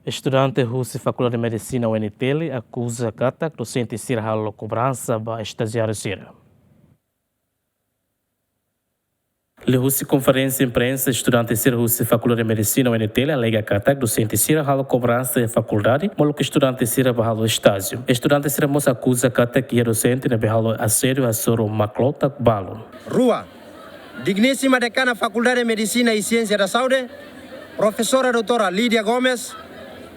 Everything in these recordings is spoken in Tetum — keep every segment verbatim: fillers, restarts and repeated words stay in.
Estudante husi Fakuldade Medisina U N T L akuza katak dosente sira halo kobransa ba estajiáriu sira. Liuhusi konferénsia imprensa, estudante sira husi Fakuldade Medisina U N T L alega katak dosente sira halo kobransa iha fakuldade, molok estudante sira ba halo estájiu. Estudante sira mós akuza katak iha dosente ne'ebé halo asédiu hasoru maklotak balun. Rua, dignísima dekana Fakuldade Medisina e Siénsia da Saúde, profesora doutora Lídia Gomes,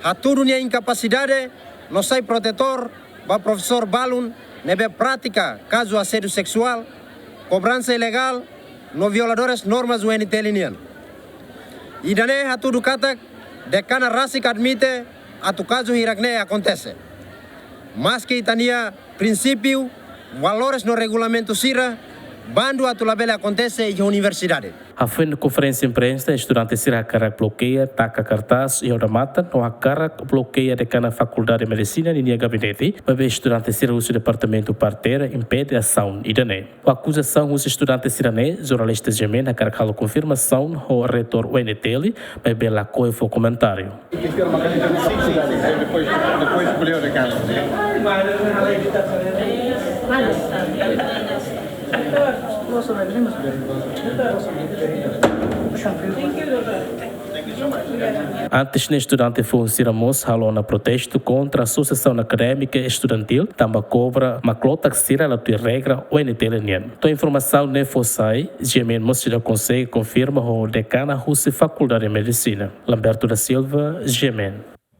hatudu nia inkapasidade no sai protetór ba profesór balun ne'ebé pratika kazu asédiu seksuál, kobransa ilegál no violadores normas U N T L nian. Ida-ne'e hatudu katak dekana rasik admite atu kazu hirak-ne'e akontese. Maski ita-nia prinsípiu, valores no regulamentu sira bandu atu labele akontese iha universidade. Hafoin konferénsia imprensa, estudante sira hakarak blokeia, taka kartás iha odamatan no hakarak blokeia dekana Fakuldade Medisina ninia gabinete, maibé estudante sira husi departamentu parteira impede asaun ida-ne'e. Ho akuzasaun husi estudante sira-ne'e, jornalista G M N hakarak halo konfirmasaun ho reitór U N T L, maibé lakohi fó komentáriu. Antes ne'e, estudante foun sira mós halo ona protestu kontra asosiasaun akadémika estudantíl, tanba kobra maklotak sira la tuir regra U N T L nian. To'o informasaun ne'e fó sai, G M N mós seidauk konsege konfirma ho dekana husi Fakuldade Medisina. Lamberto da Silva, G M N.